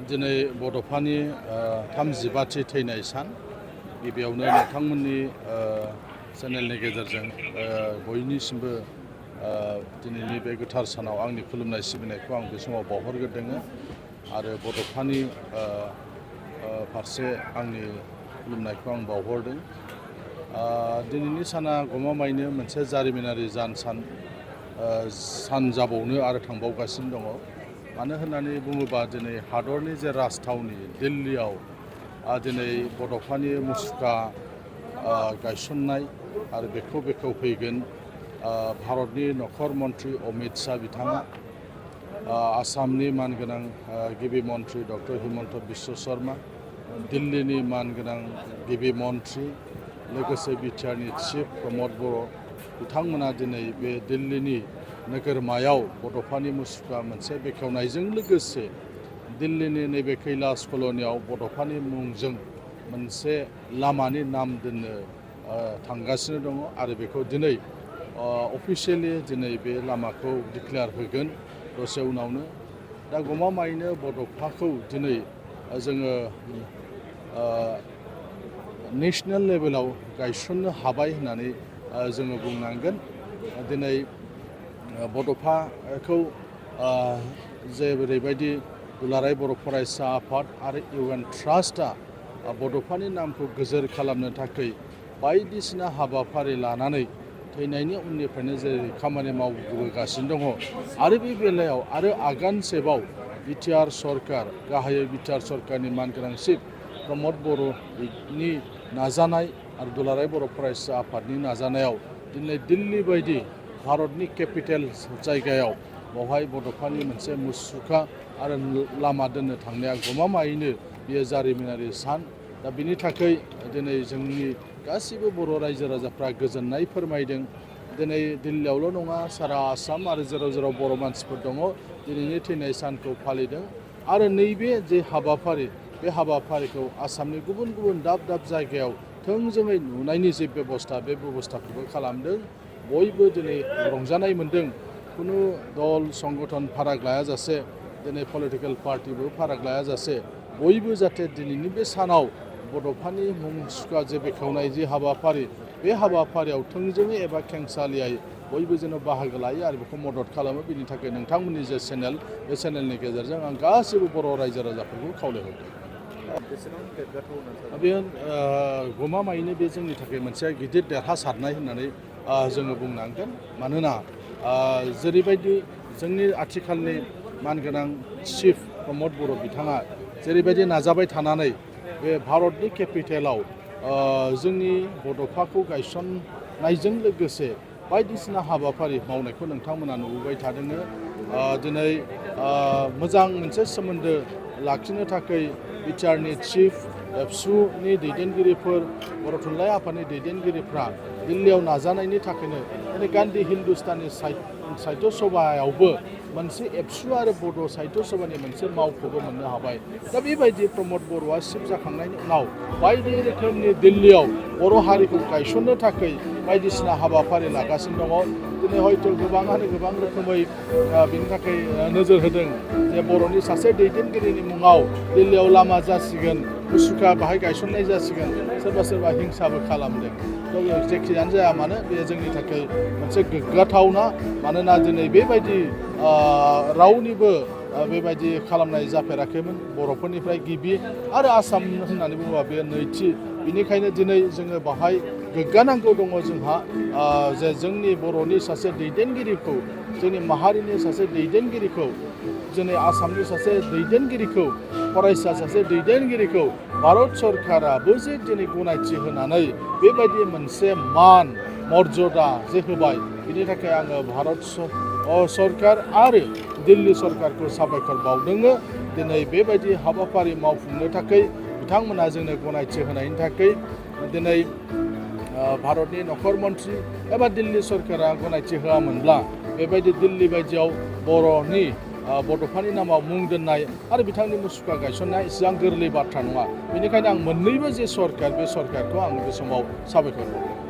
दिनै बड'फानि 35थि थैनाय सान गिबियावनो नोंथांमोननि चेनेलनि गेजेरजों बयनिसिमबो दिनैनि बे गोथार सानाव आंनि खुलुमनाय सिबिनायखौ आं बे समाव बावहरग्रोदों आरो बड'फानि फारसे आंनि खुलुमनायखौ आं बावहरदों। दिनैनि साना गमामायैनो मोनसे जारिमिनारि सान जाबावनो आरो थांबावगासिनो दङ। मानो होननानै बुङोबा दिनै हादरनि जे राजथावनि दिल्लीयाव दिनै बड'फानि मुसुखा गायसननाय आरो बेखौ फैगोन भारतनि नखर मन्त्रि अमित शाह बिथाङा, आसामनि मानगोनां गिबि मन्त्रि डक्टर हिमन्त बिश्व शर्मा, दिल्लीनि मानगोनां गिबि मन्त्रि लोगोसे बिटिआरनि चिफ प्रमद बर' बिथांमोना दिनै बे दिल्लीनि नोगोरमायाव बड'फानि मुसुखा मोनसे बेखेवनायजों लोगोसे दिल्लीनि नैबे कैलाश कल'नियाव बड'फानि मुंजों मोनसे लामानि नाम दोननो थांगासिनो दङ आरो बेखौ दिनै अफिसियेलि दिनै बे लामाखौ डिक्लेयार होगोन दसे उनावनो। दा गमामायैनो बड'फाखौ दिनै जोङो नेसनेल लेभेलाव गायसननो हाबाय होननानै जोङो बुंनांगोन। दिनै बड'फाखौ जेरैबायदि दुलाराय बर' फरायसा आफाद आरो इउएन ट्रास्टआ बड'फानि नामखौ गोजोर खालामनो थाखाय बायदिसिना हाबाफारि लानानै थैनायनि उननिफ्रायनो जेरै खामानि मावबोगासिनो दङ आरो बे बेलायाव आरो आगानसेबाव बिटिआर सरकार गाहायै बिटिआर सरकारनि मानगोनां चिफ प्रमद बर'नि नाजानाय आरो दुलाराय बर' फरायसा आफादनि नाजानायाव दिनै दिल्ली बायदि भारतनि केपिटेल जायगायाव बेवहाय बड'फानि मोनसे मुसुखा आरो लामा दोननो थांनाया गमामायैनो बेयो जारिमिनारि सान। दा बिनि थाखाय दिनै जोंनि गासिबो बर' रायजो राजाफ्रा गोजोननाय फोरमायदों। दिनै दिल्लीयावल' नङा सारा आसाम आरो जेराव जेराव बर' मानसिफोर दङ दिनैनि थैनाय सानखौ फालिदों आरो नैबे जे हाबाफारि बे हाबाफारिखौ आसामनि गुबुन गुबुन दाब दाब जायगायाव थोंजोङै नुनायनि जे बेबस्था बे बेबस्थाखौबो खालामदों। बयबो दिनै रंजानाय मोन्दों। खुनु दल संगठन फाराग लायाजासे दिनै पलिटिकेल पार्टिबो फाराग लायाजासे बयबो जाहाथे दिनैनि बे सानाव बड'फानि मुसुखा जे बेखेवनाय जे हाबाफारि बे हाबाफारियाव थोंजोङै एबा खेंसालियायै बयबो जेन' बाहागो लायो आरो बेखौ मदद खालामो। बिनि थाखाय नोंथांमोननि जे चेनेल बे चेनेलनि गेजेरजों आं गासैबो बर' रायजो राजाफोरखौ खावलायहरदों। बेयो गमामायैनो बे जोंनि थाखाय मोनसे गिदिर देरहासारनाय होननानै जोङो बुंनांगोन। मानोना जेरैबायदि जोंनि आथिखालनि मानगोनां चिफ प्रमद बर' बिथाङा जेरैबायदि नाजाबाय थानानै बे भारतनि केपिटेलाव जोंनि बड'फाखौ गायसननायजों लोगोसे बायदिसिना हाबाफारि मावनायखौ नोंथांमोना नुबोबाय थादों। दिनै मोजां मोनसे सोमोन्दो लाखिनो थाखाय बिटिआरनि चिफ एबसुनि दैदेनगिरिफोर बर' थुनलाइ आफादनि दैदेनगिरिफ्रा दिल्लीयाव नाजानायनि थाखायनो दिनै गान्धी हिन्दुस्तानी साहित्य सभायावबो मोनसे एबसु आरो बड' साहित्य सभानि मोनसे मावख'बो मोननो हाबाय। दा बेबायदि प्रमद बर'आ चिफ जाखांनायनि उनाव बायदि रोखोमनि दिल्लीयाव बर' हारिखौ गायसननो थाखाय बायदिसिना हाबाफारि लागासिनो दङ। दिनै हयथ' गोबाङानो गोबां रोखोमै बिनि थाखाय नोजोर होदों जे बर'नि सासे दैदेनगिरिनि मुङाव दिल्लीयाव लामा जासिगोन, मुसुखा बाहाय गायसननाय जासिगोन, सोरबा सोरबा हिंसाबो खालामदों। जेखियानो जाया मानो बे जोंनि थाखाय मोनसे गोग्गाथावना। मानोना दिनै बेबायदि रावनिबो बेबायदि खालामनाय जाफेराखैमोन, बर'फोरनिफ्राय गिबि आरो आसाम होननानै बुङोबा बे नैथि। बेनिखायनो दिनै जोङो बाहाय गोग्गानांगौ दङ जोंहा जे जोंनि बर'नि सासे दैदेनगिरिखौ, जोंनि माहारिनि सासे दैदेनगिरिखौ, जोंनि आसामनि सासे दैदेनगिरिखौ, फरायसा सासे दैदेनगिरिखौ भारत सरकाराबो जे दिनै गनायथि होनानै बेबायदि मोनसे मान मर्यादा जे होबाय। बिनि थाखाय आङो भारत सरकार आरो दिल्ली सरकारखौ साबायखर बावदों। दिनै बेबायदि हाबाफारि मावफुंनो थाखाय बिथांमोना जोंनो गनायथि होनायनि थाखाय दिनै भारतनि नखर मन्त्रि एबा दिल्ली सरकारा गनायथि होआमोनब्ला बेबायदि दिल्ली बायदियाव बड'फानि नामाव मुं दोननाय आरो बिथांनि मुसुखा गायसननाया एसेबां गोरलै बाथ्रा नङा। बेनिखायनो आं मोननैबो जे सरकार बे सरकारखौ आं बे समाव साबायखर बावदों।